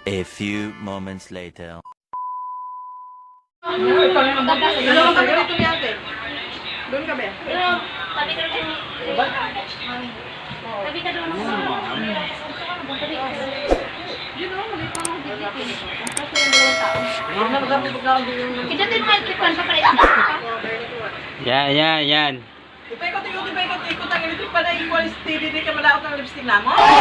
A few moments later. Dalawa kami dito ni ate. Doon ka ba? Tabi ka doon. Tabi ka doon. Tabi ka doon. Yun o, maliit lang ang dikit eh. Kasi yung dalawang tao. Pindutin mo yung click pa pala. Yan, yan, yan. Ipay ko tiyo, ipay ko tiyo, ang electric pa na equals TV, di ka malaot ng lipstick na mo. Wala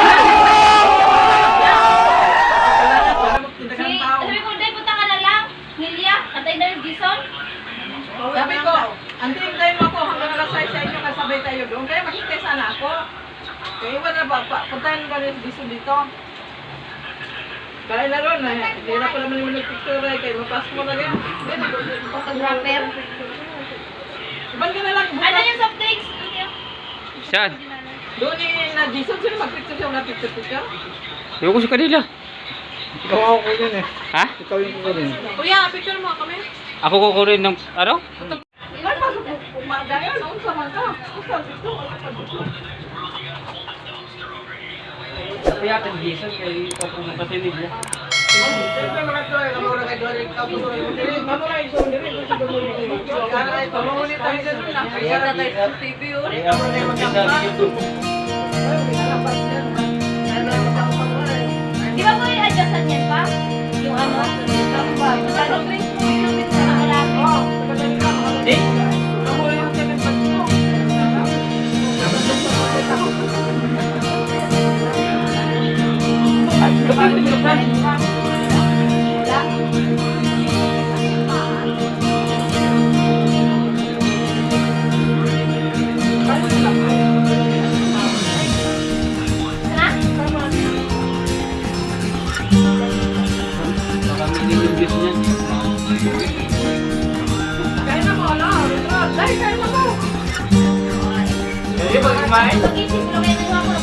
na, wala magtinda ka ng tao. Sabi ko, Day, punta ka na lang. Nilia, antay na yung Jason. Sabi ko, ante, hintayin mo ako hanggang alas 6 sa inyo, kasabay tayo doon. Kaya maghintay sana ako. Kaya wala ba, pa, puntahan ka rin dito dito. Kaya na ron, eh. Hindi na pala naman yung picture eh, kaya mapas mo na rin. Photographer. Iban ka na lang, Ano bukas. yung soft drinks? Saan? Doon eh, na Jason, sino mag-picture siya, wala picture-picture? Ayoko sa kanila. Ikaw ako kukunin eh. Ha? Ikaw yung kukunin. Kuya, picture mo kami. Ako kukunin ng ano? Ay, pasok mo, umaga yun, unsa man ka. Unsa, dito, unsa, dito. Kaya kan Jason kay pumunta si Nilia. Di ba po yung adjustan yan pa? Yung ano? Soft drinks mo yung malaki. Eh? Ha? Baka may yung views niyan. Kaya na mo, ala. Dahil kaya na mo. Eh, pag kumain? Pag-isip ko lang yung ako.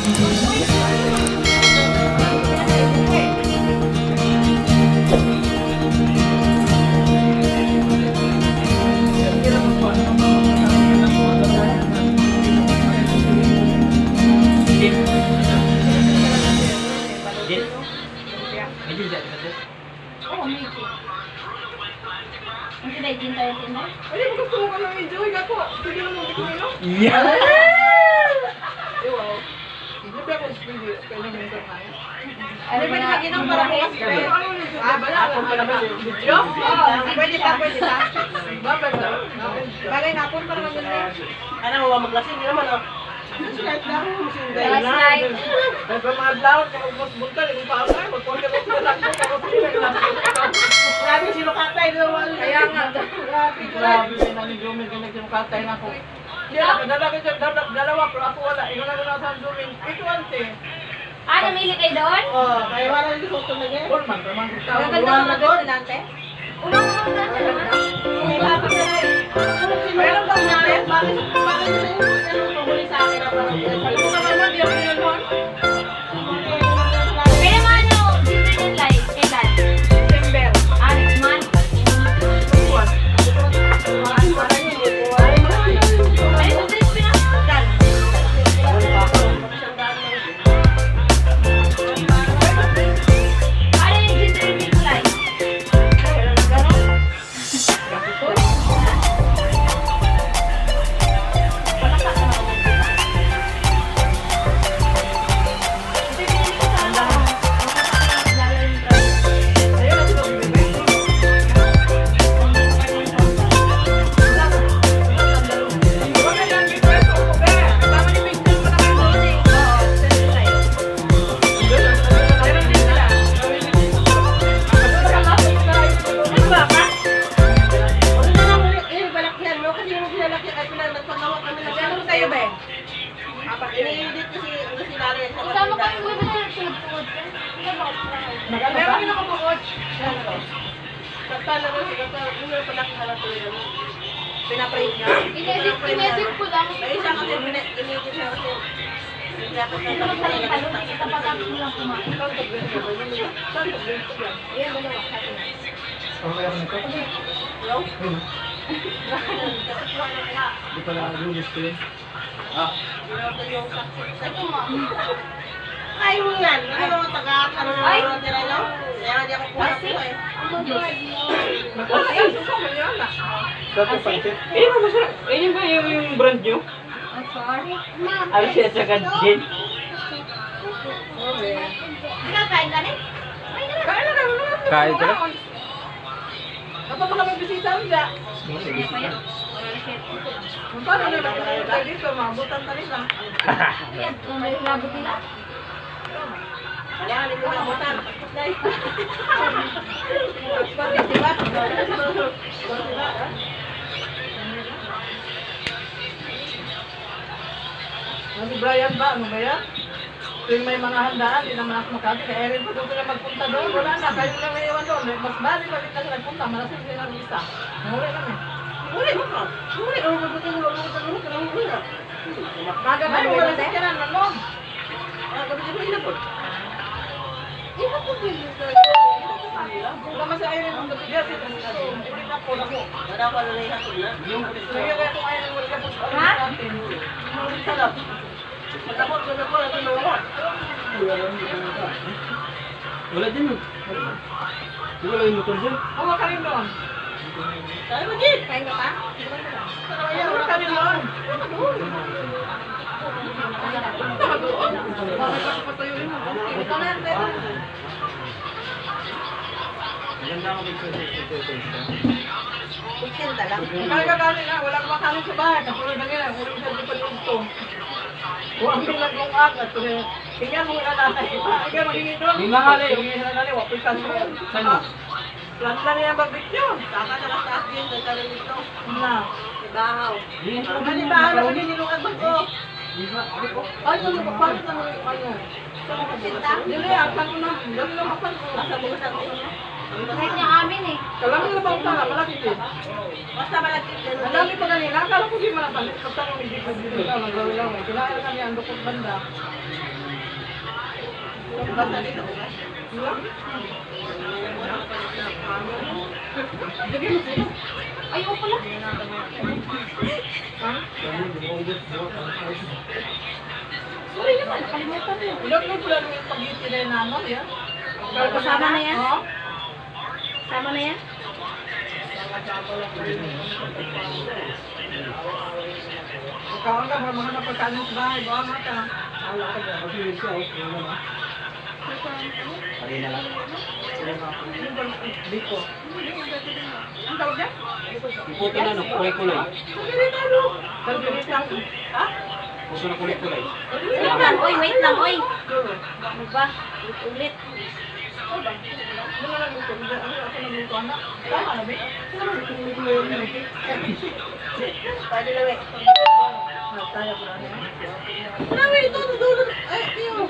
Jin. Jin. Medyo dyan, dyan. Oo, medyo. Ang tinay din tayo tinay. Ay, gusto mo ka ng enjoy ako. Sige naman, hindi ko inom. Yeah! Wow. Hindi pa ako pwede, pwede minsan na yan. Hindi pwede mag-inom para bukas. Pero ano yung video? Pwede pa, pwede pa. Babay na. Bagay na po, para mag-inom. Ano mo ba maglasing? Hindi naman oh. Slide lang. Last night. Pero mga adlaw, kung buntal, kung paano, magkonti ko sila lang. Grabe sino katay. Kaya nga. Grabe, grabe. Grabe, nani Jumil, kung nagsinukatay na ako. Hindi na, kadala ko siya, dalawa, pero ako wala. Ikaw na ko na sa Jumil. Ito, ante. Ah, namili kayo doon? Oh, kaya wala yung suto na niya. All man, ramang tao. Maganda ang maganda nante. Unang unang na naman. Pero ang natin, Bakit bakit siya yung ano pahuli sa akin ang parang alam mo naman, di ako yun, hon. Kaya mga ano, dinner and live. Kailan? September. Ah, next month. Ay, soft drinks pina. Ano yung ginger and milk live? Magano ba? Meron ako coach. Kapala na siya. Kapala pala kala to yun. Pinapray niya. Inedit ko lang. Ay, siya kasi inedit siya kasi. Ito magtalong-talong. Ito patapos mo lang kumain. Ayan, dalawa. Okay ako nito. Ayun. Di pala lunes ko yun. Ah, Ay, mo yan. Ano taga ano Ay! na tira no? Kaya hindi ako kuha ko eh. Ay, susama niya na. Sa ito pancit. eh, masarap. Eh, yun ba yung brand nyo? I'm sorry. Ano siya sa gin? Kinakain ka rin? Kain na kayo. Kain ka na? Kapag baka may bisita nila. Hindi pa yan. Paano na lang tayo dito? Mabutan ta nila. Ayan, may labot nila. Wala, hindi ko nabutan. Bakit, di ba? Ano si Brian ba? Ano ba yan? Tuwing may mga handaan, di naman ako makati. Kaya Erin pa doon sila magpunta doon. Wala na, kayo lang may iwan doon. Mas bali pa rin na sila nagpunta. Malasin sila ng isa. Nahuli namin. Huli mo ka. Huli, oh, mabuti mo, mabuti mo, mabuti mo. Maga na yung wala sa kanan, manong. Ah, gabi mo inabot. Wala sa Erin ang gabi. Yes, ito. Hindi na po, ako. Wala ko na ihatod na. Kaya kaya kung Erin wala po sa Ha? natin. Sarap. Matapos ko na ko, ito na wala. Wala din yun. Di wala yung motor dyan. Hawa ka rin doon. Tayo mo, Jin. Kain ka pa? Hawa ka rin doon. Punta ka doon. Bakit ako patayuin mo? Ito na, ito. Maganda ako picture sa Kutsinta lang. Kaya kami na, wala akong makanin sa bahay. Kakulog na nila, kulog sa di palugto. Huwag mo lang kung agad. Tingnan mo na nanay. Ikaw maghingi doon. May mahal eh. Hingi na nanay, wapoy ka doon. Saan mo? Plan lang niya barbecue. Saka na taas din, sa nito. Na. Bahaw. Di, Ano ba? Ano ba nilungan ko? Di ba? Ay, ano ba? Paano na mo yung ano? Kutsinta? Dili, ang ko na. Dili lang ang ko. Basta bukas ako. Kahit niya amin eh. Kalami na ba ang tanga? Malaki din. Basta malagkit ganun. Ang dami pa kanina. Akala ko di malapalit. Pagtanong hindi ko dito ka, magawin lang. Kailangan kami ang dukot banda. Basta dito bukas. Wala. Ay, oo pala. Sorry naman, nakalimutan mo. Ilang na pala yung pag-iti na yung nano, yan? Kasama na yan? Oo. Sama na yan? Ikaw ang mga mga napagkanin sa bahay, bawa mga ka. Wala ka dyan. Pari na lang. Ano ba? Biko. Ang tawag dyan? Yung puto na ano, kulay-kulay. Kalbirita. Ha? Puto na kulay-kulay. Wait lang, oy, wait lang, oy. Ano ba? Ulit, ulit. Ano na lang ito? Ano ako nagluto, anak? Tama na ba? Pwede lang eh. Kaya ko na. Wala, ito, dulo. Ay, iyo.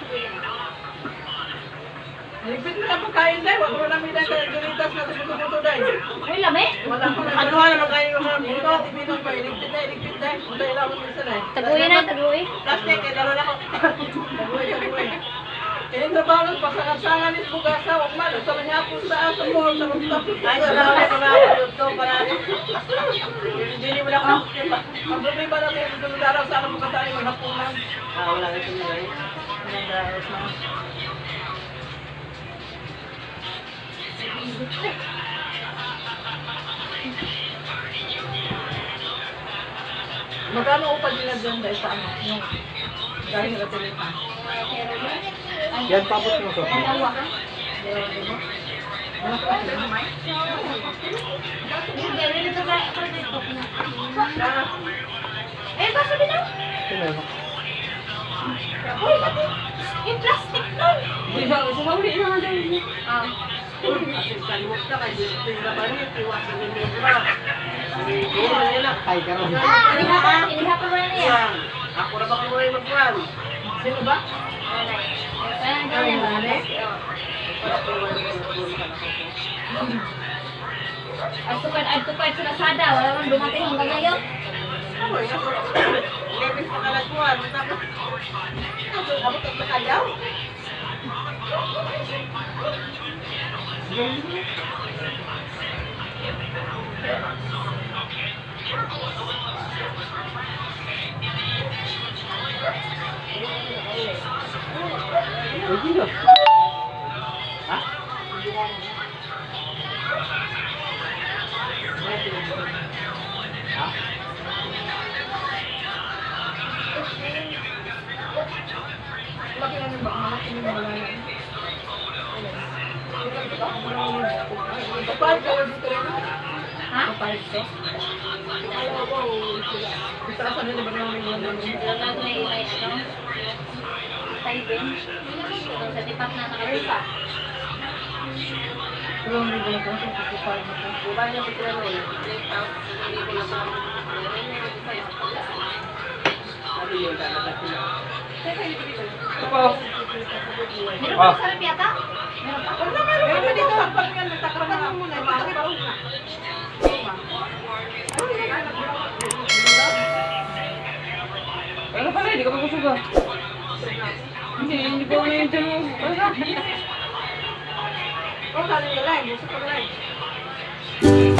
Naligpit mo na ang pagkain dahil. Huwag mo na may dahil duritas na buto-buto dahil. Uy, lami. Wala ko na. Ano na magkain yung mga Ito, tibito pa. Iligpit na, iligpit na. Punta ilawin mo isa na eh. Taguin na, taguin. Plastic, eh, laro na ako. Taguin, taguin. Kaya sa balot, pasangan-sangan is bugasa, huwag man. Sa manyapon sa asa mo, sa rooftop. Ay, wala ko na ako. Ito, para. Hindi mo lang ako. Ang problema na may daraw sa alam mo kasali maghapunan. Ah, wala na ito na eh. Magkano upa nila dyan dahil sa ano? Yung dahil nila tuloy pa. Yan, papot mo to. Dalawa. Hindi, really to ba? Eh, basta din na. Ito meron. Uy, pati. Yung plastic nun. Hindi sa sa huli na nga dyan. Ah. Kalimot ka, kasi tingnan pa rin, iwasan ni Mira. Hindi nila. Ay, karon. Inihapon mo na niya. Ako na baka muna yung magkuhan. Sino ba? Nanay. Parang ganyan ba? Oo. Add to cart sa Lazada. Wala man dumating hanggang ngayon. Ano eh, 11 sa kalagkuhan. Tapos, abot at makalaw. Pwede na. Ha? Ha? Laki na ba? Malaki na wala na. Kapag ka dito rin. Ha? Kapag ko. Gusto ka sa nila ba naman yung mga Alam na may ano? Taibin. Sa tipak na nakatipa. Tulong rin ko sa pagkupal mo. Bukan niya ko sila noon. Hindi ko na sa Ano yun? Ito po. Meron pa sa rep yata? Meron pa? Wala, meron pa dito. Pag yan, natakpan mo muna. Dito kita una. Ano pala, hindi ka pa busog ah. Hindi, hindi pa ako yung tiyan mo. Ano na? Oh, kanin ka lang. Gusto ka lang.